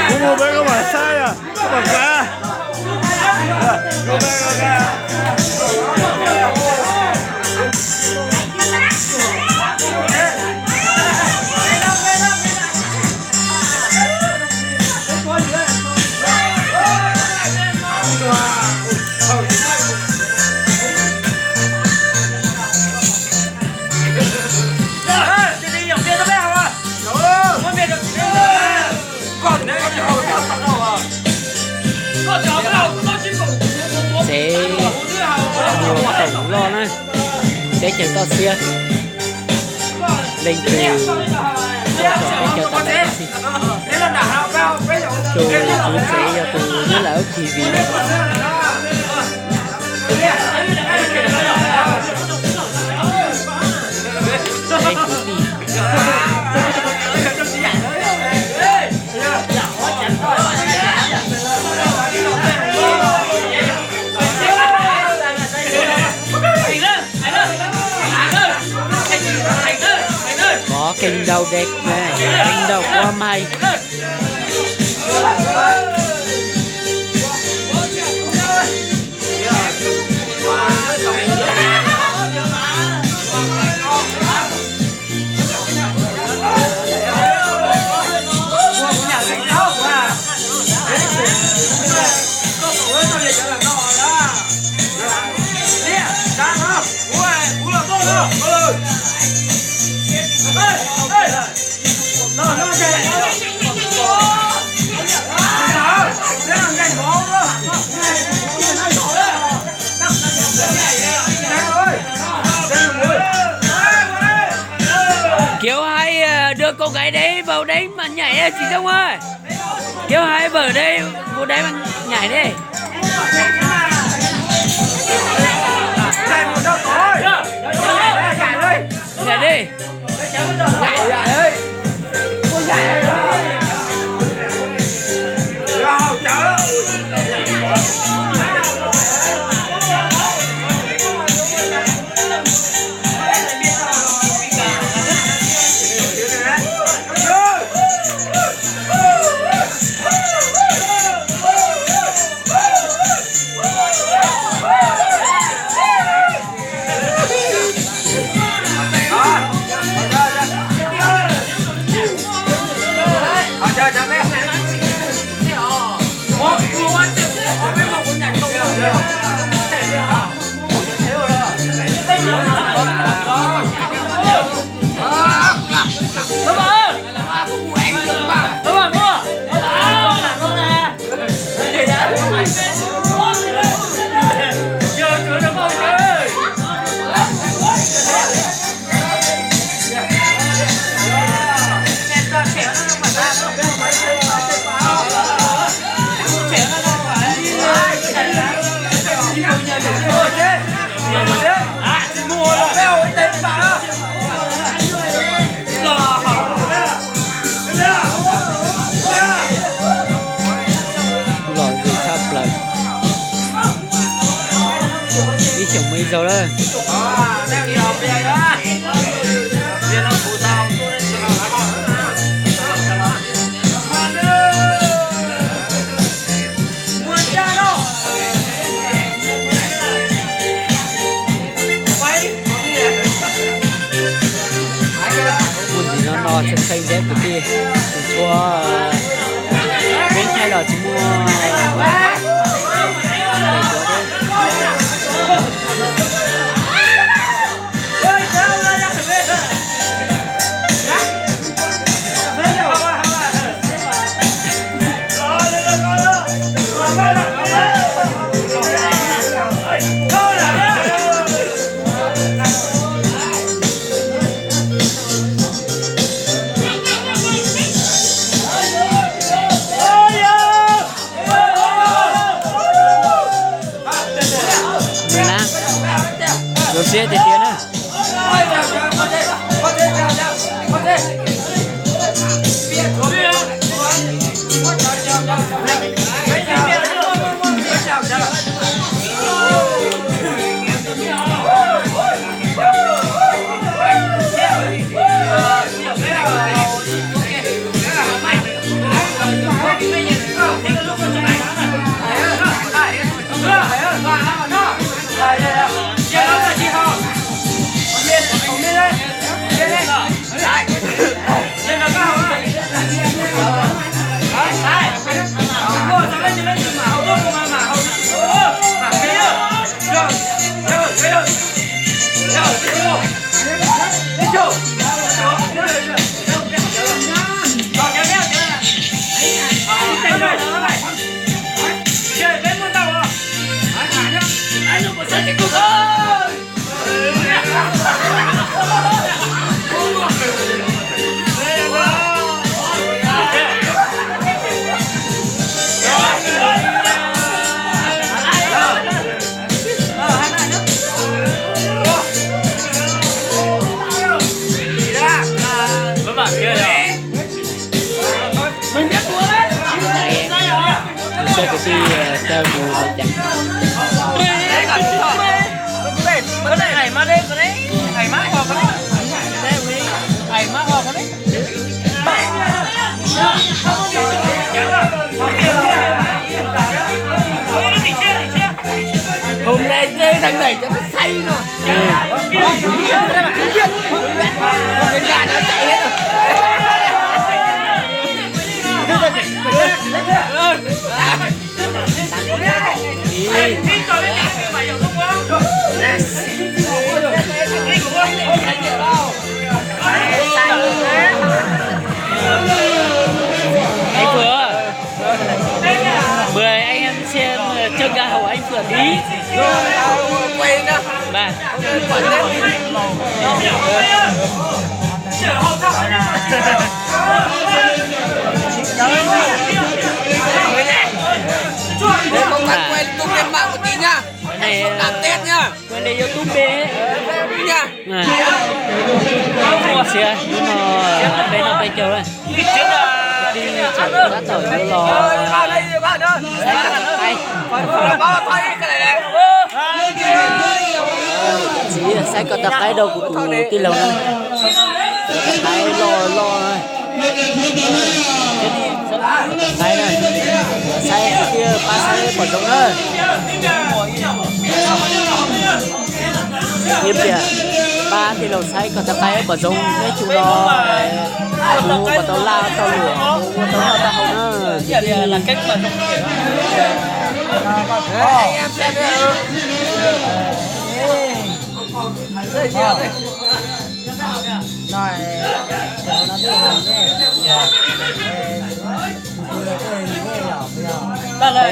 Kuv mus peb koj mam saib, koj mam saib. Tsev mus koom loj na, teb chaws toj siab, leej twg tuaj txog teb chaws toj siab. Tus tswv tsev yog tus nyob lawm T V. Peb kwv tij. Có kênh đào đẹp này, kênh đào qua mày. Kiều Hai, ờ, đưa cô gái đấy vào đấy mà nhảy, ờ, chị Dung ơi. Kiều Hai vào đây, vào đấy mà nhảy đi. Nhảy đi. Lom zem tshaj plaws. Ib xyoos mus ib zaug lawm. Muaj ntsis no no tshee tshee thiab kwv tij, tsis tshua, peb thaij los tsis muaj. Nws na, Tus sab kwv tij caw mus hauv cas. Hauv lawv tsev tag ntais cov xaiv no. Anh Phượng, mời anh em xem, ờ, Trương Gia Hậu, anh Phượng đi. Ba. Để không phải quay tung lên mạng một tí nha. Này, quên đi YouTube đi. Nha. Mua xìa, nó bé nó bé kêu đây. Đi chợ cá tỏi vô lò. Saib koj txog qaib. Txiv, saib koj txog qaib rau kuv tus tij laug na. Koj txog qaib loj loj na. Qaib na. Saib tiag, pab saib pom zoo na. Neb tias pab tij laug saib koj txog qaib pom zoo neb tsuj no, kuv kom tau laj tau luam ua tau noj tau haus na. Peb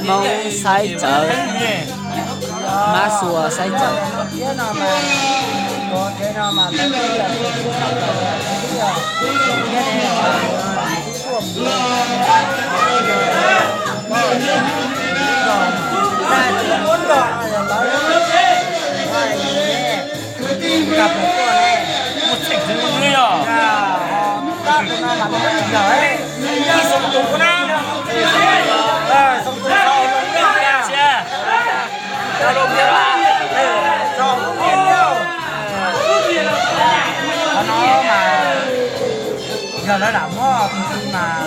Hmoob saib tsawv, mab xua saib tsawv. Qhov no mas yog lawv lam muab tus twg mas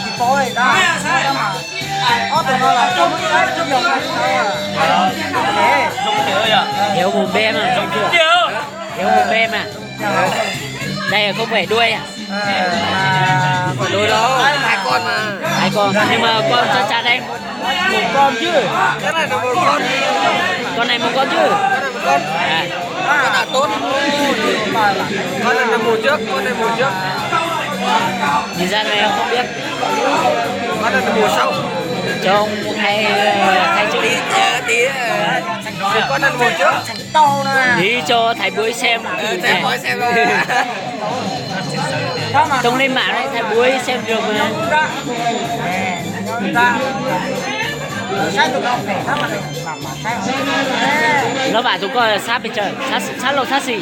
tsis paub li ntag. Ob tug no los tsis muab ib yog. Hiếu một B mà, Hiếu một B mà. Đây là không phải đuôi à? Hai con mà. Hai con, nhưng mà con trai trai đây một con chứ. Cái này là một con. Con này một con chứ. Cái này một con. À. Con là tốt. Con này là mùa trước, con này mùa trước. Nhìn ra này không biết. Con này là mùa sau. Cho ông thay, ờ, thay chứ. Tí, ờ, tí, ờ. Con này là mùa trước. Đi cho thầy Bưởi xem. Ờ, thầy Bưởi xem rồi. Không lên mạng đấy, thầy Bưởi xem được mà. Nó bảo tụi con là sát bên trời, sát, sát lầu sát xỉ.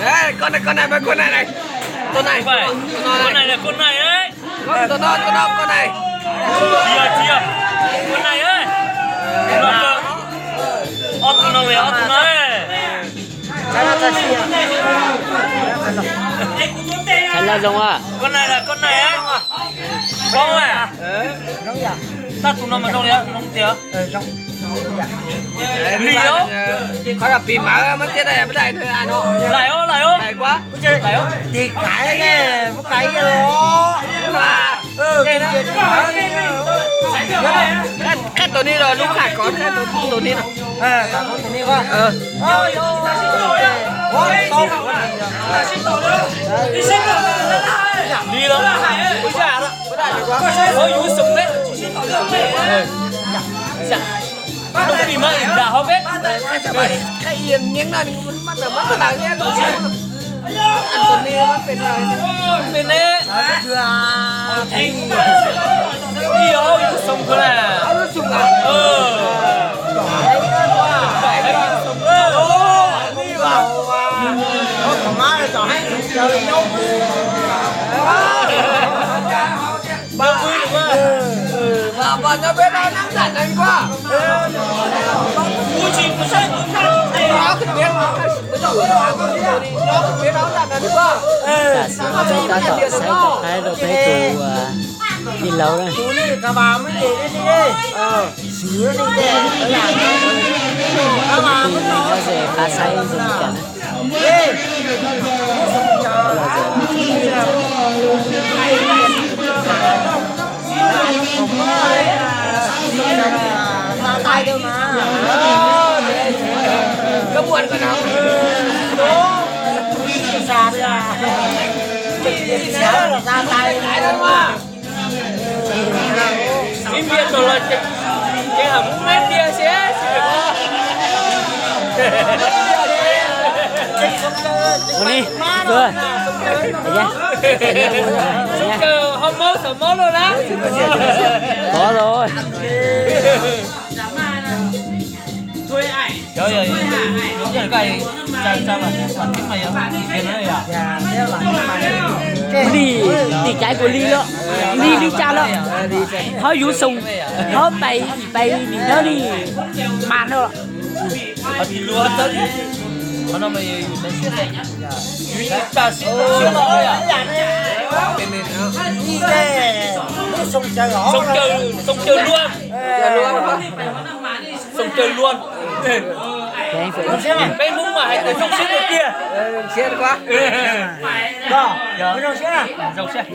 Ê, con này, con này, con này này. Koj nai, koj nai, koj nai. Tsis yog, tsis yog. Koj nai, ob tug no mas ob tug no. Koj nai, koj nai. Zoo a. Tab tus no mas zoo li, zoo tiag. Li os. Lais os, lais os. Qab tus ni los lub qab kov, qab tus ni los. Li los, ua yus xoo ne. Tus pim mas ib yam hov peb. Pim ne. Ib yam hov yus xoo kawg na. Tam sim no peb tab tom saib koj qhaib rau peb tus, ua, tij laug na. Tus tij laug no ces qab saib zoo li cas na. Ib npias tau los ces, ces ham muab neb ntiag xwb. Ua li, ua, Xoo Caws ho maub xav maub luaj na. Ov los. Nim tim caiv kuv li lawm, li li cas lawm. Ho yus xoo, ho pais pais nim no li mas no. Xoo Caws, Xoo Caws Luag. Xoo Caws Luag. Peb Hmoob mas hais tias zoo siab tiag tiag. Zoo siab.